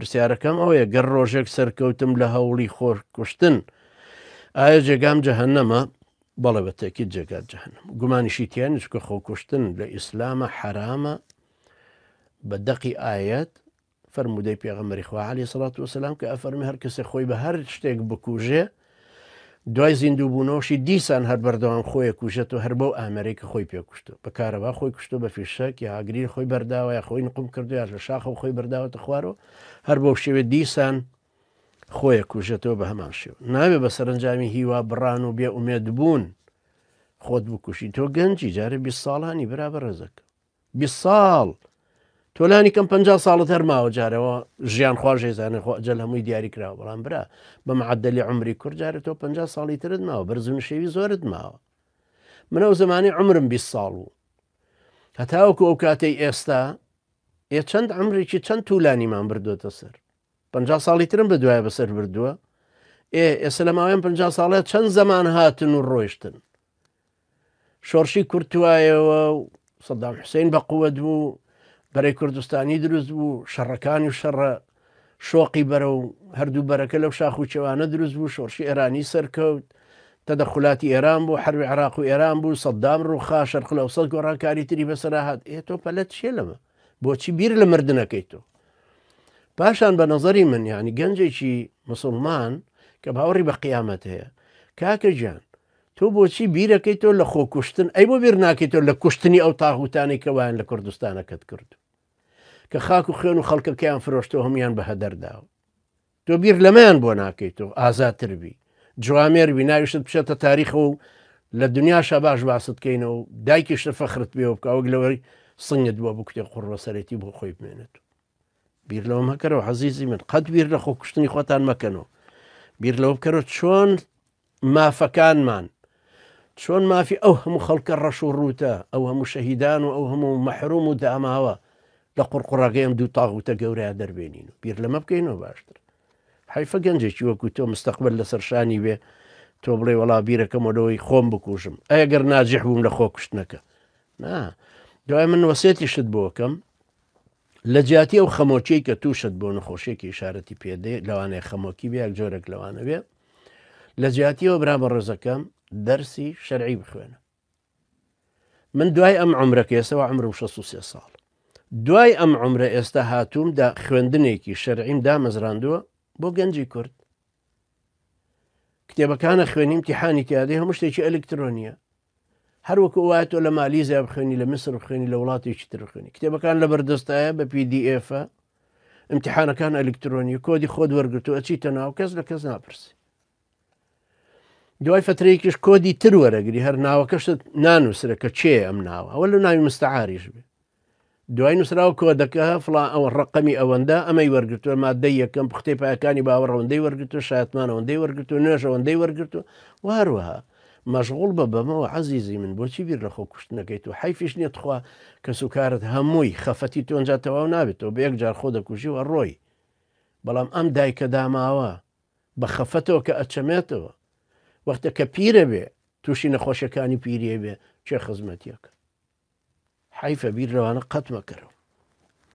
پرسیارەکەم ئەوەیە گەر ڕۆژێک سەرکەوتم لە هەوڵی خۆکوشتن ئایا جێگام جەهەنەمە؟ بەڵێ بە تەکید جێگات جەهەنەم گومانیشی تیا نیە چونکە خۆکوشتن لە ئیسلامە حەرامە بە دەقی ئایەت فەرموودەی پێغەمبەری خوا عەلەیهی سڵات وسلام کە ئەفەرمی هەر کەسێک خۆی بە هەر شتێک بکوژێ دوای زیندووبوونەوەشی دیسان هەر بەردەوام خۆی کوژێت و هەر بەو ئامێرەی کە خۆی پێ کوشتووە بە کارەبا خۆی کوشتووە بە فیشەک یا ئاگرین خۆی بەرداوە یا خۆی نقوم کردو یا لە شاخەوە خۆی بەرداوەتە خوارەوە هەر بەو شێوێ دیسان خۆی کوژێتەوە بە هەمان شێوە ناوێ بە سەرنجامی هیوا بڕان و بێ ئومێد بوون خۆت بکوشی تۆ گەنجی جارێ 20 ساڵانی برا بەڕێزەکە 20 ساڵ تۆ لانی کەم 50 ساڵت هەر ماوە جارەوە ژیان خوا ژێزانێ خۆ ئەجەل هەمووی دیاری کراوە بەڵام برا بە معدلی عمری کورد جارێ تۆ 50 ساڵی ترت ماوە بەرز و نشێوی زۆرت ماوە من ئەو زمانی عمرم 20 ساڵ بوو هەتاوەکو ئەو کاتەی ئێستا ئێ چەند عمرێکی چەند تولانیمان بردوێتە سەر 50 ساڵی ترم بە دوای بەسەر بردووە ئێ ئێستا لە ماوەیان 50 ساڵە چەند زەمان هاتن و ڕۆیشتن شۆڕشی کورد توایەوە و سەدام حوسین بە قوت بوو بەرەی کوردستانی دروست بوو شەڕەکانی و شەڕە شۆقی بەرە و هەردوو بەرەکە لەو شاخ و چێوانە دروست بوو شۆڕشی ئێرانی سەرکەوت تەدەخولاتی ئێران بوو حەربی عراق و ئێران بوو سەدام ڕووخا شەرق لەوسەد گۆڕانکاری تری بەسەرا هات ئێ تۆ پەلەت چیە لەمە بۆچی بیر لە مردنەکەی تۆ پاشان بە نظری من یعنی گەنجێکی مسلمان کە باوەڕی بە قیامەت هەیە کاکە گیان تۆ بۆچی بیرەکەیتەوە لە خۆکوشتن ئەی بۆ بیر ناکەیتەوە لە کوشتنی ئەو تاغوتانەی کە وایان لە کوردستانەکەت کرد کە خاک و خوێن و خەڵکەکەیان فرۆشتەوە هەمویان بە هەدەر داوە تۆ بیر لەمەیان بۆ ناکەیتەوە ئازاتر بی جوامێر بی ناویشت بچێتە تاریخەوە و لە دنیاشا باش باست کەینەوە و دایکیشت فەخرت پێوە بکە وەک لەوەی سنگت بۆ بکوتێ قوڕبەسەرێتی بۆ خۆی بمێنێت. بیر لەوە مەکەرەوە عەزیزی من قەت بیر لە خۆکوشتنی خۆتان مەکەنەوە بیر لەوە بکەرەوە چۆن مافەکانمان چۆن مافی ئەو هەموو خەڵکە ڕەش و ڕووتە ئەو هەموو شەهیدان و ئەو هەموو مەحروم و داماوە لە قوڕقوڕەکەی ئەم دوو تاغوتە گەورەیە دەربێنین و بیر لەمە بکەینەوە باشتر حیفە گەنجێکی وەکو تۆ مستەقبل لەسەر شانی بێ تۆ بڵێ وەڵا بیرەکەمەوە لەوەی خۆم بکوژم ئەگەر ناجح بووم لە خۆ کوشتنەکە نا دوای من وەسێتیشت بۆکەم لە جیاتی ئەو خەمۆکیەی کە تووشت بۆ نەخۆشیەکی ئیشارەتی پێدێ لەوانەیە خەمۆکی بێ یەک جۆرێک لەوانە بێ لە جیاتیەوە برا بەڕێزەکەم دەرسی شەرعی بخوێنە من دوای ئەم عمرەکە ئێستەوە عمرم 63 ساڵ دوای ئەم عمرە ئێستا هاتووم دا خوێندنێکی شەرعیم دامەزراندووە بۆ گەنجی کورد کتێبەکانە خوێنیم تیحانی تیادەی هەموو شتێکی ئەلکترۆنیە هەر وەکو وایە تۆ لە مالیزیا بخوێنی لە میسر بخوێنی لە وڵاتێکی تر بخوێنی کتێبەکان لە بەردەستایە بە PDF امتحانەکان ئەلکترۆنی کۆدی خۆت وەرگتو ئەچیتە ناو کەس لە کەس ناپرسی دوای فترەیەکیش کۆدی تر وەرەگری هەر ناوەکەشت نانووسرە کە چێ ئەم ناوە ئەوە لە ناوی مستعاریش بێ دوای نووسراوە کۆدەکە فڵان ئەوە ڕەقەمی ئەوەندە ئەمەی وەرگرتووە مادەی یەکەم پوختەی پایەکانی باوەڕ ئەوەندەی وەرگرتووە شایەتمان ئەوەندەی وەرگرتووە نوێژ ئەوەندەی وەرگرتووە و هەروەها مەشغوڵ بە بەمەوە عەزیزی من بۆچی بیر لە خۆ کوشتنەکەیت و حەیفیش نییە تخوا کەسوکارت هەمووی خەفەتی تۆ ئەنجا تەواو نابێتەوە بە یەک جار خۆ دەکوژی و ئەڕۆی بەڵام ئەم دایکە داماوە بە خەفەتەوە کە ئەچەمێتەوە وەختە کە پیرە بێ تووشی نەخۆشیەکانی پیریە بێ کێ خزمەتیەکە حەیفە بیر لەوانە قەت مەکەرەوە.